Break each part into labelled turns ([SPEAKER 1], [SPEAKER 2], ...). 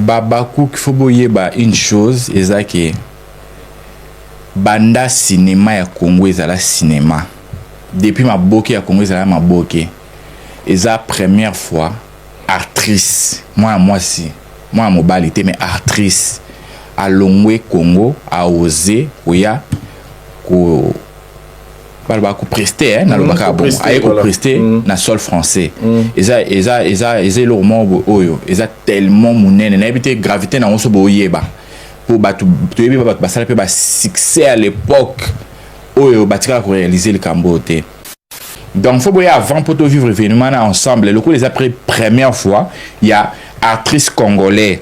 [SPEAKER 1] Babakouk, faut boyeba une chose, eza ke banda cinéma ya Congo ezala cinéma, depuis maboke ya Congo ezala maboke, eza première fois actrice, mwana mwasi, mwana mobali te, mais actrice alongwe Congo, aose koya ko balobaka koprester, nalobaka bongo, aye koprester na sol français. Eza eloko moko oyo eza tellement monene, nayebi te gravité nango. So boyeba mpo bato toyebi, bato basala mpe basuccès à l'époque oyo batikaka koréaliser likambo oyo te. Donc faut boya avant mpo tovivre événement na ensemble, lokola eza première fois ya actrice congolais,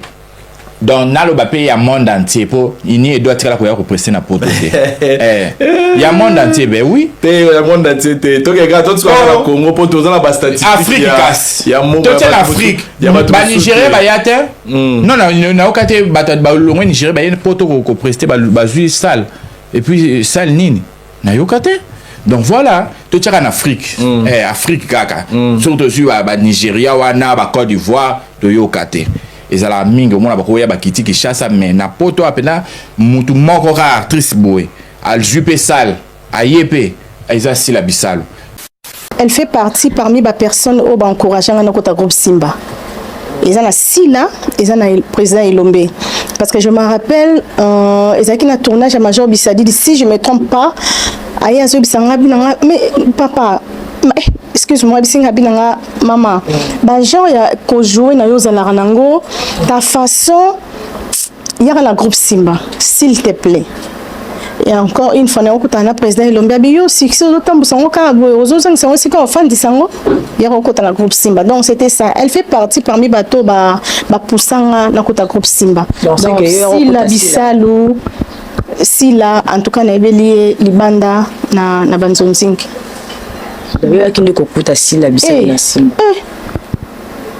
[SPEAKER 1] donc naloba mpe ya monde entier, mpo ini edo atikala koya koprester na poto te. Ya monde entier, ben oui.
[SPEAKER 2] Te, ya monde entier te, tokeka totikaka na Congo mpo toza na bastatistique.
[SPEAKER 1] Afrique kasi, totia na Afrique, Banigéria baya te. Non, nayoka te bato balongwe Nigéria baye mpo to koprester, bazwi salle, et puis salle nini, nayoka te. Donc voilà, totiaka na Afrique, Afrique kaka. Soki tozwi Banigéria wana, Bacôte d'Ivoire, toyoka te. Ezalaka mingi, omona bakoya bakiti Kinshasa, mais na poto apena mutu moko kaka actrice boye azwi mpe salle, aye mpe, eza Sila Bisalo.
[SPEAKER 3] Elle fait partie parmi bapersonnes oyo baencourage nga nakota groupe Simba. Eza na Sila, eza na président Elombe, parce que je me rappelle, ezalaki na tournage ya Major Bisadidi, si je me trompe pas. Aye azoyebisa nga binanga, mais papa, excuse-moi, bisinga binanga mama, bagenre ya kojouer na yo ozalaka nango, ta façon, yaka na groupe Simba, s'il te plaît. Et encore une fois, nakokutana na président Elombi, abi yo succès ozotambusa yango kaka boye, ozozangisa yango esika ofandisa yango, yaka okota na groupe Simba. Donc c'était ça, elle fait partie parmi bato bapusanga nakota groupe Simba. Donc Sila Bisalu, Sila en tout cas, nayebeli ye libanda na banzonzingi.
[SPEAKER 4] Oyaki nde kokuta Sila Bisalu na Simba?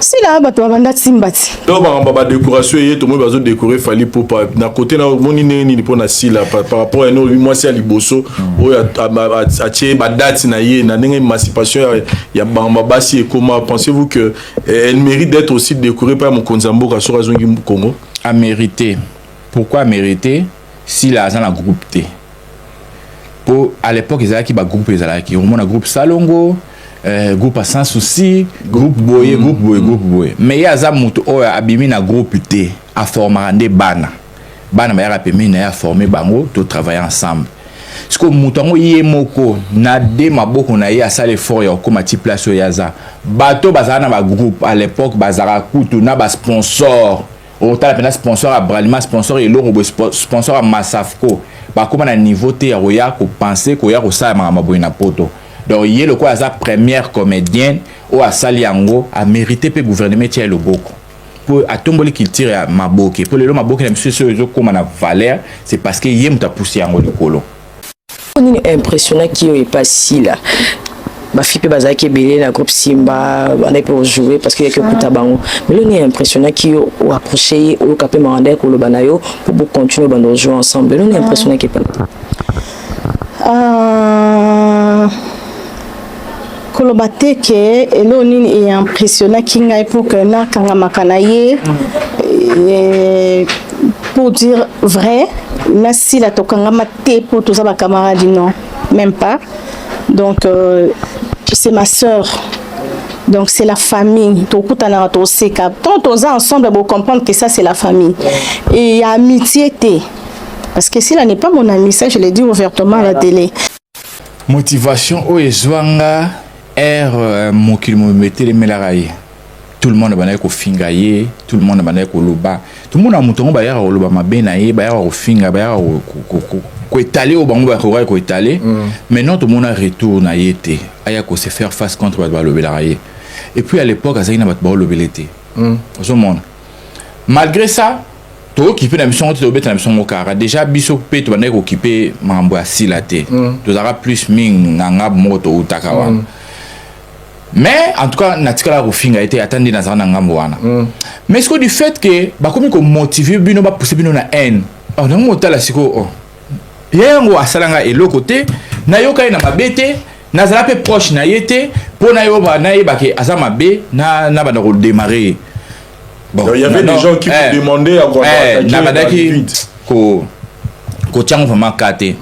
[SPEAKER 3] Sila, bato babanda Simba ti.
[SPEAKER 2] To makambo badécoration eye, tomoni bazodécorer Fally Ipupa na côté na omoni ndenge nini mpo na Sila par rapport ya olobi mwasi ya liboso oyo atie badate na ye na ndenge émancipation ya bango basi ekoma? Pensez-vous que elle mérite d'être aussi décorée par mokonzi ya mboka soki azongi Congo?
[SPEAKER 1] Amérité. Pourquoi amérité? Sila aza na groupe te, po à l'époque ezalaki bagroupe, ezalaki omona groupe Salongo, groupe Sans Souci, groupe boye, groupe boye, groupe boye, mais ye aza moto oyo abimi na groupe te, aformaka nde bana. Bana bayaka pembeni na ye, aforme bango, totravaille ensemble. Sikoyo moto yango ye moko na de maboko na ye asala effort ya kokóma ti place oyo aza. Bato bazala na bagroupe à l'époque, bazalaka kutu na basponsor, otala mpenza sponsor ya Bralima, sponsor eloko boye, sponsor ya Masafco, bakóma na niveau te ya koya kopenser koya kosala makambo boye na poto. Donc ye lokola aza première comédienne oyo asali yango, amérité mpe gouvernement etia ye loboko mpo atomboli culture ya maboke, mpo lelo maboke na biso oyo ezokóma na valeur, c'est parce que ye moto apusi yango likolo.
[SPEAKER 4] Nini impressionnaki oyo epa Sila? Bafille mpe bazalaki ebele na groupe Simba, bandaki mpe kojouer, parce que yaki okuta bango, mais lo nini impressionnaki yo oapproche ye, oyoka mpe makanda ya koloba na yo mpo bocontinue banda kojouer ensemble? Lo nini impressionnaki epa?
[SPEAKER 3] Koloba te ke eloko nini eimpressionnaki ngai pour ke nakangamaka na ye. Pour dire vrai, nasila tokangama te mpo toza bacamarade, non, même pas. Donc c'est ma sœur, donc c'est la famille. Tokutanaka, toseka, tant toza ensemble, bocomprendre que ça, c'est la famille et ya amitié te, parce que Sila n'est pas mon ami, ça, je l'ai dit ouvertement à la télé.
[SPEAKER 1] Motivation oyo ezwanga ere mokili mobimba etelemelaka ye, tout le monde bandaki kofinga ye, tout le monde bandaki koloba, tomona moto yango bayaka koloba mabe na ye, bayaka kofinga, bayaka koétaler oyo bango bakokaki koétaler. Maintenant tomona retour na ye te, aya kose faire face contre bato balobelaka ye. Et puis à l'époque azalaki na bato baolobele te. Ozomona, malgré ça tokokipe na biso yango te, tobeta na biso yango kaka. Déjà biso mpe tobandaki kokipe makambo ya Sila te, tozalaka plus mingi na ngambo moko toutaka wana. Mais en tout cas natikalaka kofinga ye te, ata nde nazala na ngambo wana. Mais sikoyo, du fait que bakomi komotiver bino, bapousse bino na haine, oh, nango motala sikoyo, oh. Ye yango asalanga eloko te, nayoka ye na mabe te, nazala mpe proche na ye te mpo nayeba nayeba ke aza mabe na banda kodémarrer ye. Bon,
[SPEAKER 2] Donc, il y avait
[SPEAKER 1] non,
[SPEAKER 2] des gens qui
[SPEAKER 1] eh,
[SPEAKER 2] vous demandaient à quoi
[SPEAKER 1] eh,
[SPEAKER 2] attaquer
[SPEAKER 1] nabandaki
[SPEAKER 2] vite.
[SPEAKER 1] ko kotiango vraiment ka te.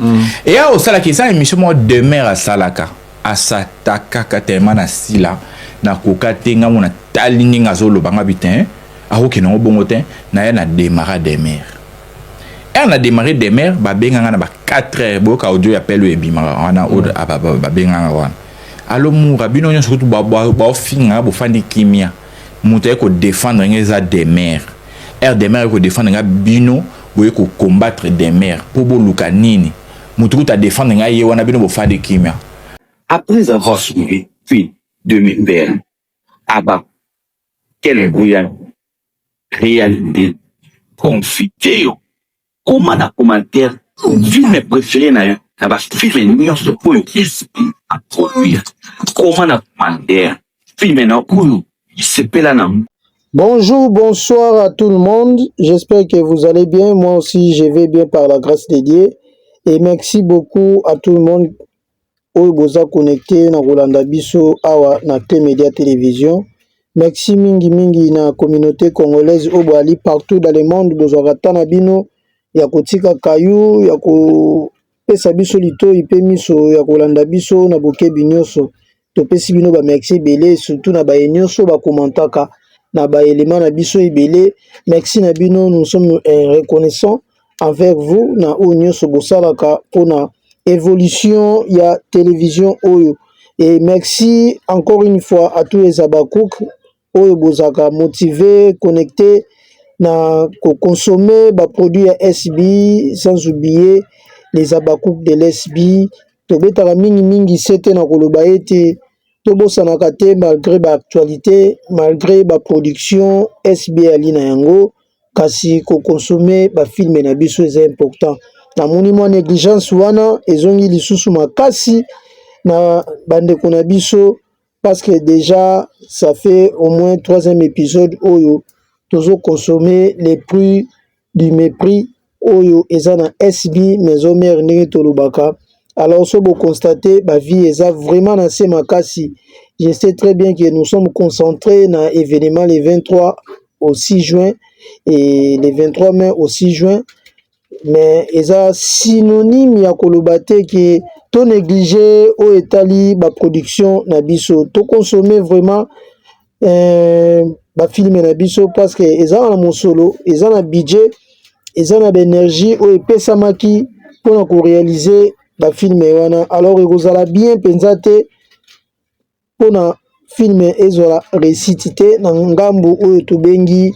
[SPEAKER 1] Eya osalaki eza émission moko demeure asalaka, asatakaka tellement na Sila, nakoka te. Ngambo natali ndenge azoloba nga bi te, akokende yango bongo te. Naye na démarra demeure ere na démarré demeure, babenganga na ba 4 heures. Boyoka audio ya pele oyo ebimaka wana, oyo babenganga wana: "Alo Mura, bino nyonso kutu baofinganga, bofandi kimia. Moto aye kodéfendre nga eza demeure. Ere demeure aye kodéfendre nga, bino boye kocombattre demeure mpo boluka nini? Moto kutu adéfendre ngai ye wana, bino bofandi kimia."
[SPEAKER 5] Après avoir suivi puis de mes pères, Abba, quelle réalité confité. Comment na commentaire film préféré na yo na bafilm nyonso oyo SB aproduire? Comment na commentaire film na oyo isepela na
[SPEAKER 6] Bonjour, bonsoir à tout le monde. J'espère que vous allez bien. Moi aussi, je vais bien par la grâce de Dieu. Et merci beaucoup à tout le monde oyo boza connecté na kolanda biso awa na T-Media Télévision. Merci mingi mingi na communauté congolaise oyo boali partout dans le monde, bozwaka ta na bino ya kotika kayu ya kopesa biso litoi mpe miso ya kolanda biso na bokebi nyonso. Topesi bino bamerci ebele, surtout na baye nyonso bakomantaka na baelema na biso ebele. Merci na bino, nous sommes reconnaissants envers vous na oyo nyonso bosalaka mpona évolution ya télévision oyo. Et merci encore une fois à tous les abakouk oyo bozalaka motivé, connecté na koconsommer baproduit ya SB, sans oublier les abakouk de l'SB. Tobetaka mingimingi se te na koloba ete tobosanaka te, malgré baactualité, malgré baproduction SB ali na yango, kasi koconsommer bafilm na biso eza important. Namoni mwa négligence wana ezongi lisusu makasi na bandeko na biso, parce que déjà ça fait au moins troisième épisode oyo tozoconsommer Les Prix du Mépris oyo eza na SB Maison Mère ndenge tolobaka. Alors so boconstate, bavie eza vraiment na se makasi. Je sais très bien que nous sommes concentrés na événement le 23 au 6 juin et le 23 mai au 6 juin, mais eza synonyme ya koloba te ke tonéglige oyo etali baproduction na biso. Toconsommer vraiment bafilm na biso, parce que eza na mosolo, eza na budget, eza na baénergie oyo epesamaki mpona koréaliser bafilm wana. Alors ekozala bien mpenza te mpona film ezwala réussite te na ngambu oyo tobengi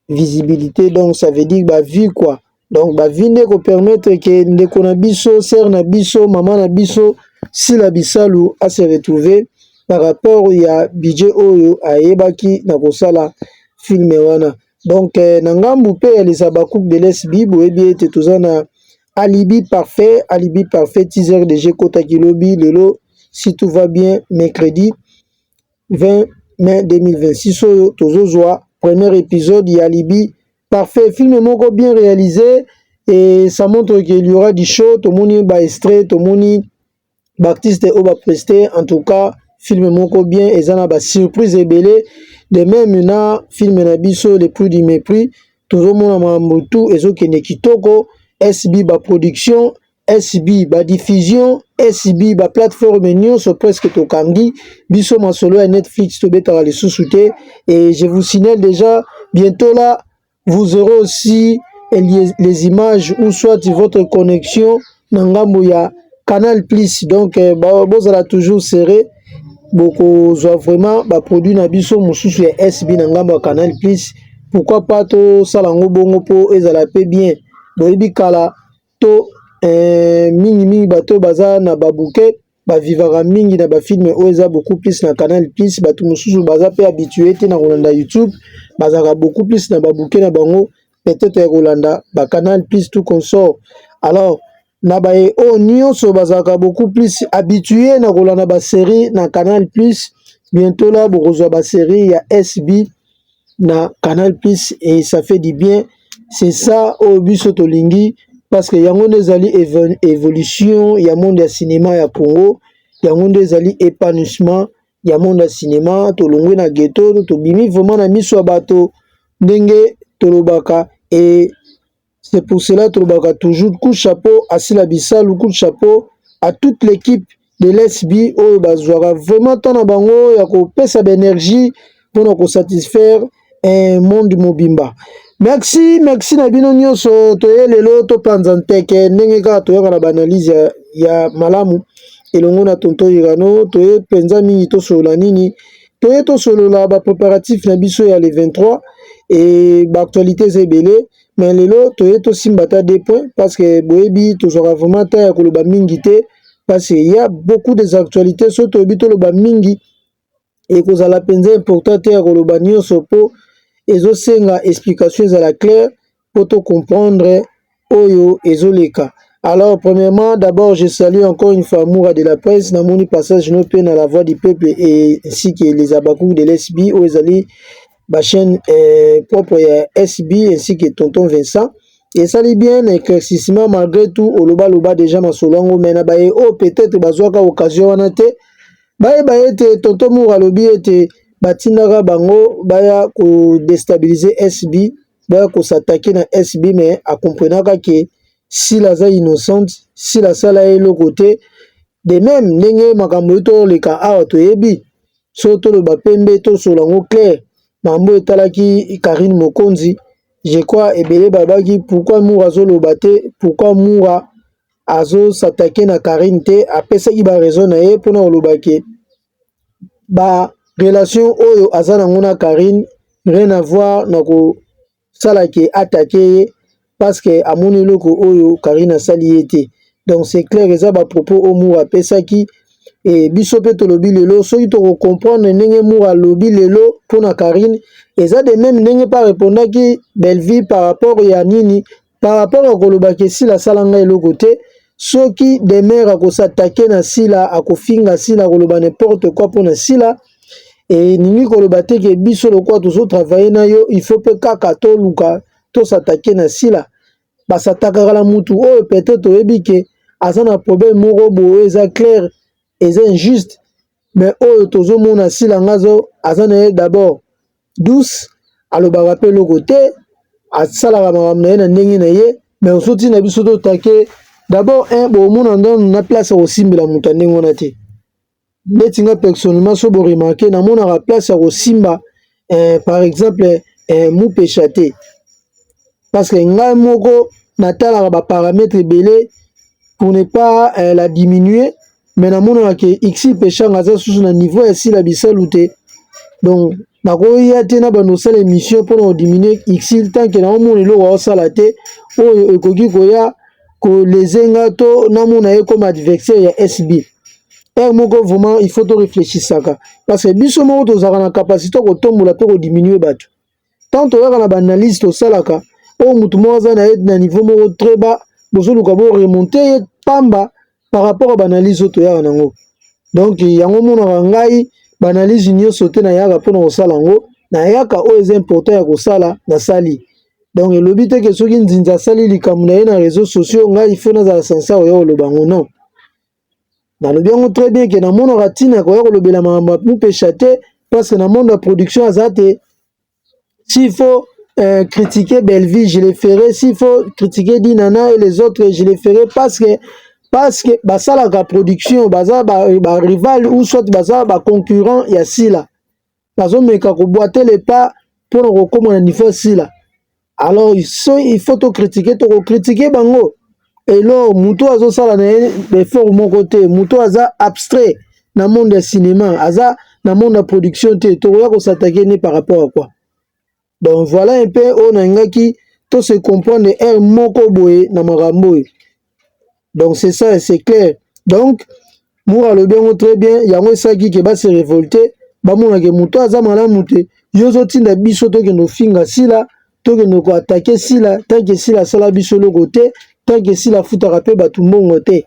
[SPEAKER 6] visibilité, donc ça veut dire bavue quoi. Donc bavue nde kopermettre ke ndeko na biso, sœur na biso, mama na biso Sila Bisalu ase retrouver par rapport ya budget oyo ayebaki na kosala film wana. Donc na ngambu mpe ya les abacouk de l'SB, boyebi ete toza na Alibi Parfait. Alibi Parfait, teaser déjà ekotaki lobi. Lelo, si tout va bien, mercredi 20 mai 2026 oyo, tozozwa premier épisode ya Alibi Parfait, film moko bien réalisé et ça montre qu'il y aura du show. Tomoni baextrait, tomoni baartiste oyo bapreste. En tout cas, film moko bien, eza na basurprise ebele. De même na film na biso Le Prix du Mépris, tozomona makambo tu ezokende kitoko. SB baproduction, SB badiffusion, SB baplateforme nyonso presque tokangi biso. Masolo ya Netflix tobetaka lisusu te. Et je vous signale déjà, bientôt là, vous aurez aussi les images ou soit votre connexion na ngambo ya Canal Plus. Donc bozala toujours serré, bokozwa vraiment baproduit na biso mosusu ya SB na ngambo ya Canal Plus. Pourquoi pas tosala yango bongo mpo ezala mpe bien? Boyebi kala to mingimingi bato baza na babouquet, bavivaka mingi na bafilm oyo eza beaucoup plus na Canal Plus. Bato mosusu baza mpe habitué te na kolanda YouTube, bazalaka beaucoup plus na babouquet na bango, peut-être ya kolanda bacanal Plus, tout consort. Alors na baye oyo nyonso bazalaka beaucoup plus habitué na kolanda basérie na Canal Plus, bientôt là bokozwa basérie ya SB na Canal Plus et ça fait du bien. C'est ça oyo biso tolingi, parce que yango nde ezali évolution ya monde ya cinéma ya Congo, yango nde ezali épanouissement ya monde ya cinéma. Tolongwe na ghetto, tobimi vraiment na miso ya bato. Ndenge tolobaka, et c'est pour cela tolobaka toujours coup de chapeau à Sila Bisalu, coup de chapeau à toute l'équipe de l'SB oyo bazwaka vraiment temps na bango ya kopesa baénergie mpona kosatisfaire monde mobimba. Merci, merci na bino nyonso. Toye lelo topanza nteke ndenge kaka toyaka na baanalyse ya malamu elongo na tonton Irano. Toye mpenza mingi tosolola nini? Toye tosolola bapréparatif na biso ya le 23 e baactualité eza ebele, mais lelo toye tosimba ata deux points, parce que boyebi, tozwaka vraiment temps ya koloba mingi te, parce que y a beaucoup des actualités. So toyebi toloba mingi, ekozala mpenza important te ya koloba nyonso, mpo ezosenga explication ezala claire mpo tocomprendre oyo ezoleka. Alors, premièrement, d'abord, je salue encore une fois Moura de la presse. Namoni passage no mpe na La Voix du Peuple et ainsi que les Abakou de l'SB oyo ezali bachaîne propre ya SB, ainsi que tonton Vincent. Esali bien na éclaircissement. Malgré tout, olobaloba déjà masolo yango, mais na baye oyo peut-être bazwaka occasion wana te, bayeba ete tonton Moura alobi ete batindaka bango baya kodéstabiliser SB, baya kos'attaquer na SB, mais akomprenaka ke Sila aza innocente, Sila asala ye eloko te. De même ndenge makambo oyo toleka awa, toyebi so toloba pembe, tosola yango clair, makambo etalaki Karine Mokonzi, je crois ebele babaki: pourquoi Moura azoloba te? Pourquoi Moura azos'attaquer na Karine te? Apesaki baraison na ye mpona koloba ke barelation oyo aza nango na Karine, rien à voir na kosala ke attaquer ye, parce que amoni eloko oyo Karine asali ye te. Donc c'est clair, eza bapropos oyo Moura apesaki. E biso mpe tolobi lelo, soki tokocomprendre ndenge Moura alobi lelo mpona Karine, eza de même ndenge mpe arépondaki Belleville par rapport ya nini, par rapport ya kolobaki Esila asala ngai eloko te. Soki Demer akos'attaquer na Sila, akofinga Sila, akoloba n'importe quoi mpona Sila, eningi koloba te ke biso lokola tozotravailler na yo, il faut mpe kaka toluka tos'attaquer na Sila. Bas'attaquaka na mutu oyo peut-être oyebi ke aza na problème moko boye, eza clair, eza injuste. Mais oyo tozomona, Sila nga aza na ye d'abord douce, alobaka mpe eloko te, asalaka makambo na ye na ndenge na ye, mais ozotina biso toattaquer d'abord un bomona ndano na place ya kosimbela moto ya ndenge wana te. Neti nga personnellement, so boremarquer, namonaka place ya kosimba par exemple Mupesha te, parce que ngai moko natalaka baparamètre ebele pour ne pas la diminuer, mais namonaka ke Xi Peshanga aza susu na niveau ya Sila Bisalu te. Donc nakoya te na bando osala émission mpona kodiminuer Xi tant que naomona eloko aosala te oyo ekoki koya kolezenga to namona ye comme adversaire ya SB. Heure moko vraiment il faut toréfléchissaka, parce que biso moko tozalaka na capacité kotombola mpe kodiminuer bato. Tant toyaka na baanalyse tosalaka, oyo motu moko aza na ye na niveau moko très bas, bozoluka boremonter ye pamba par rapport à baanalyse oyo toyaka nango. Donc yango monaka ngai, baanalyse nyonso te nayaka mpona kosala yango. Nayaka oyo eza important ya kosala, nasali. Donc elobi te ke soki Nzinzi asali likambo na ye na réseaux sociaux, ngai il faut nazala sansa oya koloba yango. Non, nalobi yango très bien ke namonaka ntina koya kolobela makambo ya Mupesha te, parce que na monde ya production aza te. S'il faut critiquer Belleville, je le ferai. S'il faut critiquer Dinana et les autres, je le ferai, parce que basalaka production, baza ba rival ou soit baza ba concurrent ya Sila, bazomeka kobwate le pas mpona kokóma na niveau ya Sila. Alors so il faut tocritiquer, tokocritiquer bango. Elo moto azosala na ye effort moko te, moto aza abstrait na monde ya cinéma, aza na monde ya production te, tokoya kos'attaquer ne par rapport à quoi? Donc voilà un peu oyo nalingaki to se comprendre heure moko boye na makambo oyo. Donc c'est ça, c'est clair. Donc Moura alobi yango très bien. Yango esalaki ke base révolter, bamonake moto aza malamu te. Yo ozotinda biso tokende ofinga Sila, tokende koattaquer Sila, tant que Sila asala biso eloko te, tant que Sila afutaka mpe bato mbongo te.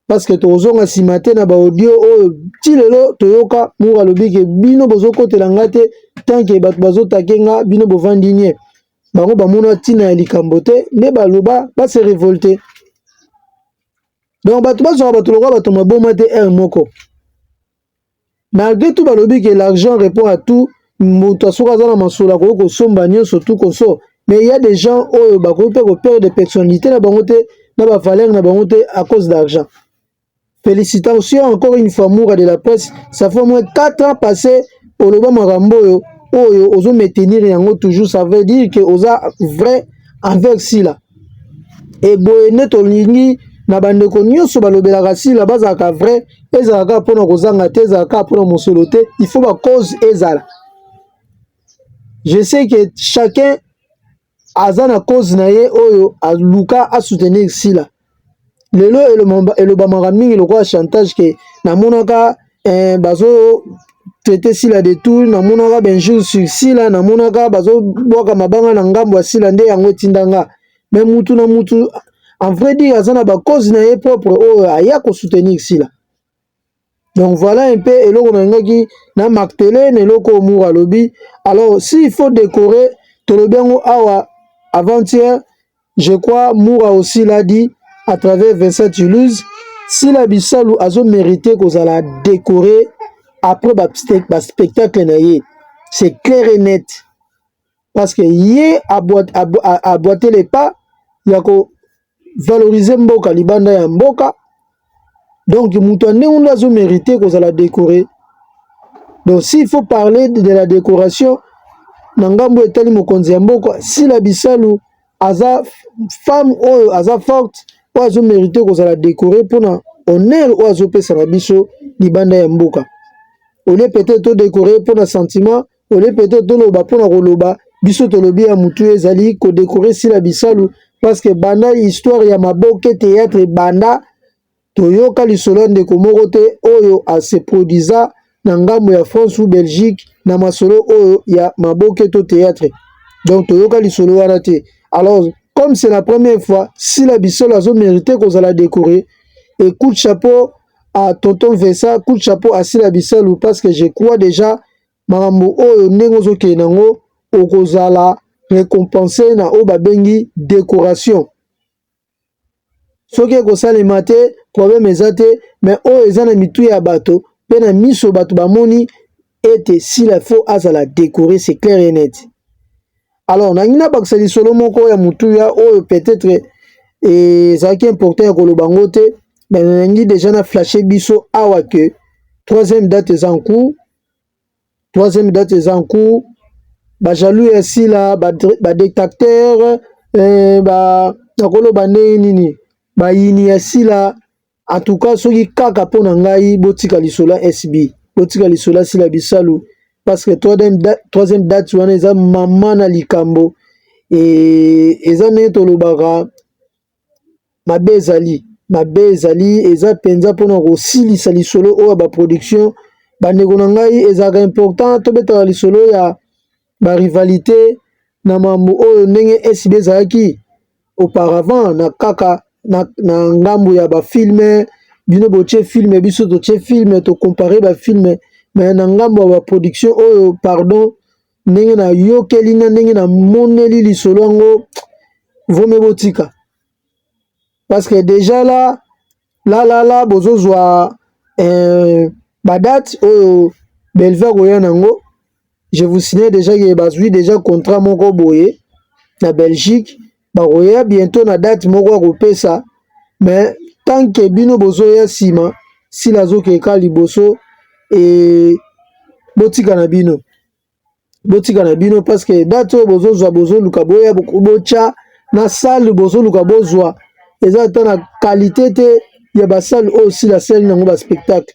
[SPEAKER 6] Parce que tokozonga nsima te na baaudio oyo ti lelo toyoka Moura alobi ke bino bozokotela nga te, tant que bato bazoattaquer nga, bino bovandi nie. Bango bamona ntina ya likambo te, nde baloba base révolter. Donc bato bazwaka bato lokola bato maboma te heure moko. Malgré tout, balobi ke l'argent répond à tout. Moto soki aza na masolo akoki kosomba nyonso tout koso, mais il y a des gens oyo bakoki mpe koperdre personnalité na bango te, na bavaleur na bango te, à cause d'argent. Félicitations encore une fois, Moura de la presse. Ça fait au moins 4 ans passé oloba makambo oyo, oyo ozo maintenir yango toujours. Ça veut dire que oza vrai envers Sila. Eboye nde tolingi na bandeko nyonso balobelaka Sila bazalaka vrai. Ezalaka mpona kozanga te, ezalaka mpona mosolo te, il faut bacause ezala. Je sais que chacun aza na cause na ye oyo aluka asoutenir Sila. Lelo elobamaka mingi lokola chantage ke namonaka bazo traiter Sila de tout, namonaka bainjure sur Sila, namonaka bazobwaka mabanga na ngambo ya Sila, nde yango etindanga. Mais mutu na mutu, en vrai dire, aza na bacause na ye propre oyo aya kosoutenir Sila. Donc voilà un peu eloko nalingaki na marteler na eloko oyo Mour alobi. Alors, s'il faut décorer, tolobi yango awa avant-hier, je crois. Moura aussi l'a dit à travers Vincent Toulouse. Sila Bisalu azomérite kozala décoré après baspectacle na ye, c'est clair et net, parce que ye aboite les pas ya kovaloriser mboka libanda ya mboka. Donc moto ya ndenge nde azomérite kozala décoré. Donc s'il faut parler de la décoration na ngambo etali mokonzi ya mboka, Sila Bisalu aza femme oyo aza forte, oyo azomérite kozala décoré mpona honneur oyo azopesa na biso libanda ya mboka. Au lieu peut-être todécore mpona sentiment, au lieu peut-être toloba mpona koloba, biso tolobi ya mutu ezali kodécorer Sila Bisalu, parce que banda histoire ya maboke théâtre ebanda, toyoka lisolo ya ndeko moko te oyo ase produisa na ngambo ya France ou Belgique na masolo oyo ya maboke to théâtre. Donc toyoka lisolo wana te. Alors, comme c'est la première fois, Sila Bisalu azomérite kozala décoré. Et coup de chapeau à tonton Vincent, coup de chapeau à Sila Bisalu, parce que je crois déjà makambo oyo ndenge ozokende nango, okozala récompense na oyo babengi décoration. Soki ekosalema te, problème eza te, mais oyo eza na mitu ya bato mpe na miso bato bamoni ete Sila faut azala décoré, c'est clair et net. Alors nangi nabakisa lisolo moko ya motuya oyo peut-être ezalaki important ya koloba yango te, mais nangi déjà na flashe biso awa ke troisième date eza en cours, troisième date eza en cours. Bajaloux ya Sila, badétracteur, nakoloba ndenge nini, bayini ya Sila, en tout cas soki kaka mpo na ngai, botika lisolo ya SB, botika lisolo ya Sila Bisalu, parce que troisième date wana eza mama na likambo. Eza ndenge tolobaka, mabe ezali, mabe ezali, eza mpenza mpona kosilisa lisolo oyo ya baproduction. Bandeko na ngai, ezalaka important tobetaka lisolo ya barivalité na mambo oyo ndenge SB ezalaki auparavant na kaka na ngambo ya bafilm. Bino botie film, biso totie film, tocomparer bafilm, mais na ngambo ya baproduction oyo, pardon, ndenge nayokeli na ndenge namoneli lisolo yango, vome botika, parce que déjà là là là là bozozwa badate oyo Belva koya nango. Je vous signale déjà ke bazwi déjà contrat moko boye na Belgique, bakoya bientôt na date moko ya kopesa. Mais tant que bino bozoya nsima, Sila azokeka liboso. E botika na bino, botika na bino, parce que date oyo bozozwa, bozoluka boya botya na salle, bozoluka bozwa, eza ata na qualité te ya basale oyo Sila asali nango baspectacle.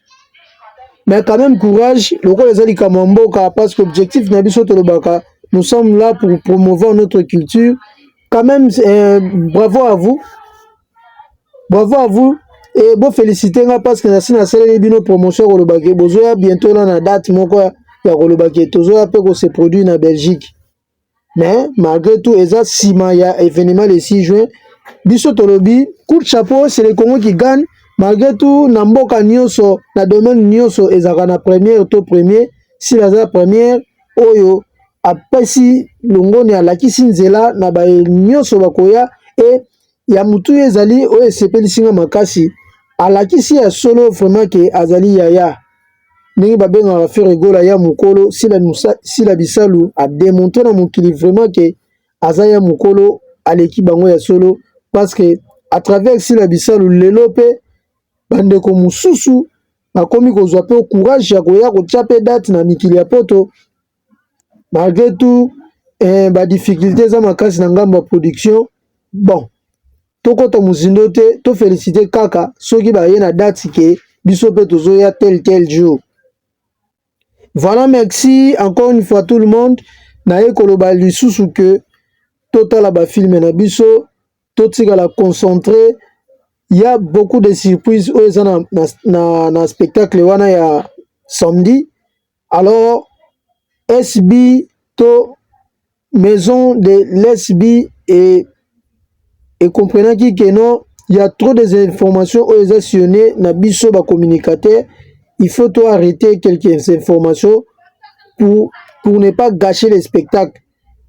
[SPEAKER 6] Mais quand même, courage, lokola eza likambo ya mboka, parce que objectif na biso tolobaka, nous sommes là pour promouvoir notre culture quand même. Bravo à vous, bravo à vous et bofélicité nga, parce que nasi nasaleli bino promotion ya kolobaki bozoya bientôt na date moko ya kolobaki tozoya mpe kose produire na Belgique. Mais malgré tout, eza nsima ya événement le 6 juin. Biso tolobi coup de chapeau, c'est le Congo qui gagne malgré tout. Na mboka nyonso, na domaine nyonso, ezalaka na première to premier. Sila aza première oyo apesi longoni, alakisi nzela na baye nyonso bakoya. E ya mutu ezali oyo esepelisi nga makasi, alakisi ya solo vraiment ke azali yaya. Ndenge babengaka Ferre Gola ya mokolo, Sila, Sila Bisalu a démontré na mokili vraiment que aza ya mokolo, aleki bango ya solo, parce que à travers Sila Bisalu lelo pe bandeko mosusu bakomi kozwa pe courage ya koya kotia pe date na mikili ya poto. Malgré tout ba difficultés eza makasi na ngambo ya production. Bon, tokota mozindo te, to féliciter kaka soki baye na date ke biso pe tozoya tel tel jour. Voilà, merci encore une fois tout le monde. Naye koloba lisusu ke totala ba film na biso, totikala concentré. Il y a beaucoup de surprises oyo eza na spectacle wana ya samedi. Alors SB to maison de l'SB et comprenaki que non, il y a trop des informations oyo eza sillonné na biso ba communicateur. Il faut to arrêter quelques informations pour ne pas gâcher le spectacle,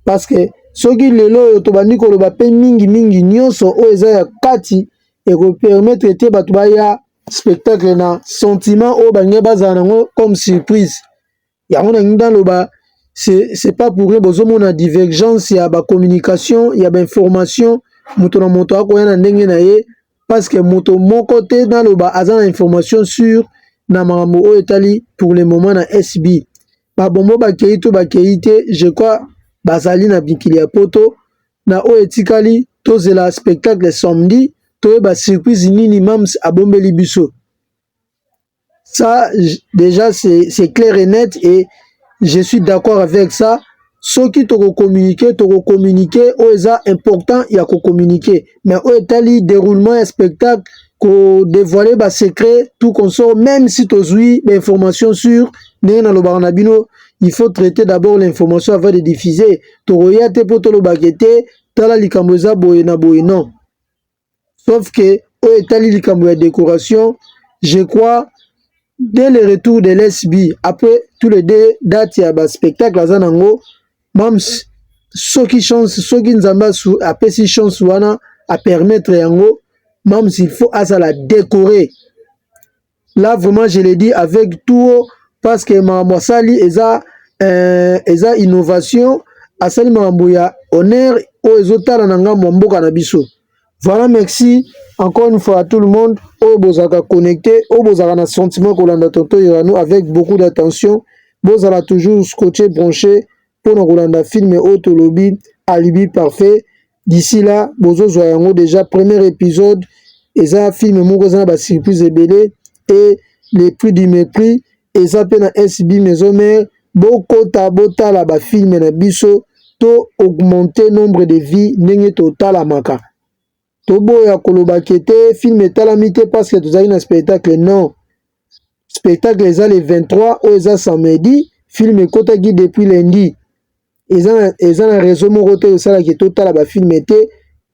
[SPEAKER 6] parce que soki lelo oyo tobandi koloba pe mingi mingi nyonso oyo eza ya kati, ekopermettre te bato baya spectacle na sentiment oyo balingi bazala nango comme surprise. Yango nalingi naloba, c'est pas pour rien bozomona divergence ya ba communication ya ba information, moto na moto akoya na ndenge na ye, parce que moto moko te naloba aza na information sur na makambo oyo etali pour le moment na SB. Babombo bakei to bakei te, je crois bazali na mikili ya poto. Na oyo etikali, tozela spectacle samedi, toyeba surprise nini Mams abombeli biso. Ça déjà c'est clair et net et je suis d'accord avec ça. Soki toko communiquer, toko communiquer oyo eza important ya ko communiquer, mais oyo etali déroulement ya spectacle, ko dévoiler ba secret tout consort, même si tozwi ba information sur ndenge nalobaka na bino, il faut traiter d'abord l'information avant de diffuser. Tokoya te mpo tolobaka te tala likambo eza boye na boye, non. Sauf que oyo etali likambo ya décoration, je crois dès le retour de l'SB, après tous les deux dates ya ba spectacle aza nango Mams, soki chance, soki Nzambe apesi chance wana a permettre yango, Mams il faut azala décorer. Là vraiment je le dis avec tout, parce que makambo asali eza innovation, asali makambo ya honneur oyo ezotala na ngambo ya mboka na biso. Voilà, merci encore une fois à tout le monde oyo bozalaka connecté, oyo bozalaka na sentiment kolanda Tonton Irano avec beaucoup d'attention. Bozala toujours scotché, branché mpona kolanda film oyo tolobi Alibi Parfait. D'ici là bozozwa yango déjà premier épisode. Eza film moko eza na basurprise ebele et le prix du mépris eza mpe na SB Maison Mère. Bokota botala bafilme na biso, to augmenter nombre de vues ndenge totalamaka. Toboya kolobaki te film etalami te parce que tozali na spectacle. Non, spectacle eza le 23 oyo eza samedi, film ekotaki depuis lundi. Eza na réseau moko te esalaki totala bafilme te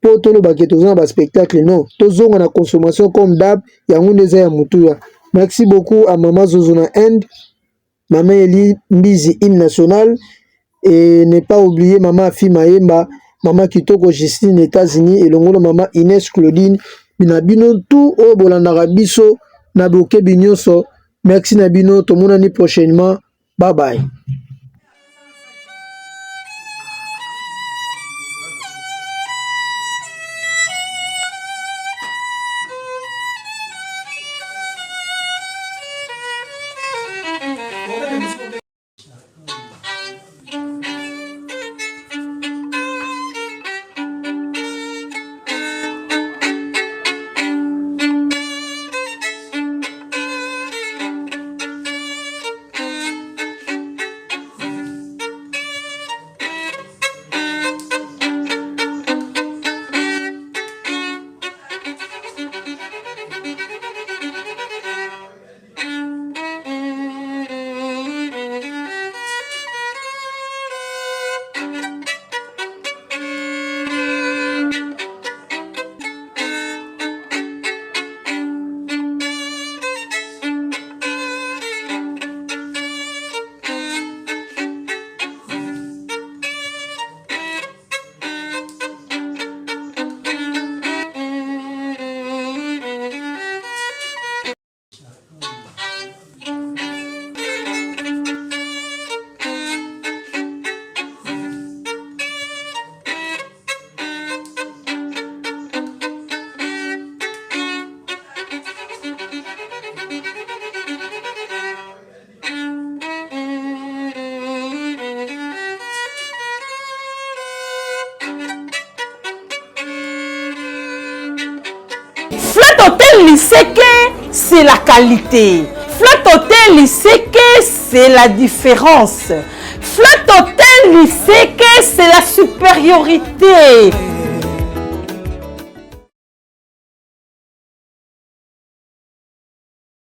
[SPEAKER 6] mpo tolobaki toza na baspectacle. Non, tozonga na consommation comme d'hab, yango nde eza ya motuya. Merci beaucoup à mama Zozo na Inde, mama Eli Mbizi hymne national, et ne pas oublier mama Afi Mayemba, mama Kitoko Justine États-Unis, elongo na mama Inès Claudine na bino tout oyo bolandaka biso na bokebi nyonso. Merci na bino, tomonani prochainement, bye bye.
[SPEAKER 7] Hotel Liseke, c'est la qualité. Flat Hotel Liseke, c'est la différence. Flat Hotel Liseke, c'est la supériorité.